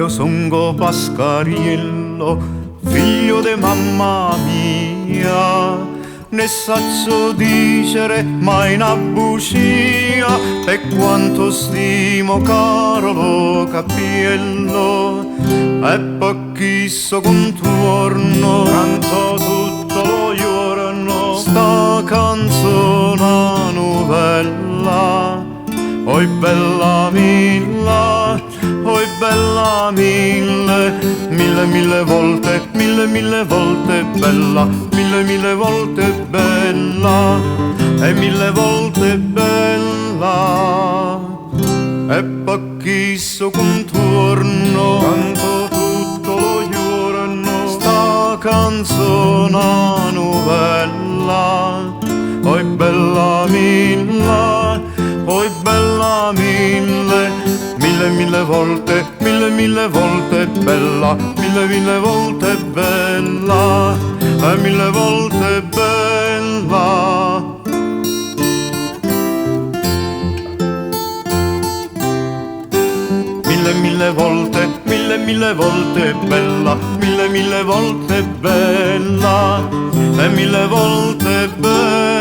Io songo Pascariello, figlio de mamma mia, ne saccio dicere mai na bucia, pe quanto stimo caro lo cappiello, e pe chisto contuorno canto tutto lo juorno sta canzona nuvella. Oi bella milla, oi bella mille, mille mille volte, mille mille volte bella, mille mille volte bella, e mille volte bella. E pe chisto contuorno canto tutto lo juorno sta canzona nuvella. Oi bella milla, oi bella mille, mille mille volte, mille mille volte bella, mille mille volte bella, e mille volte bella. Mille mille volte, mille mille volte bella, mille mille volte bella, e mille volte bella.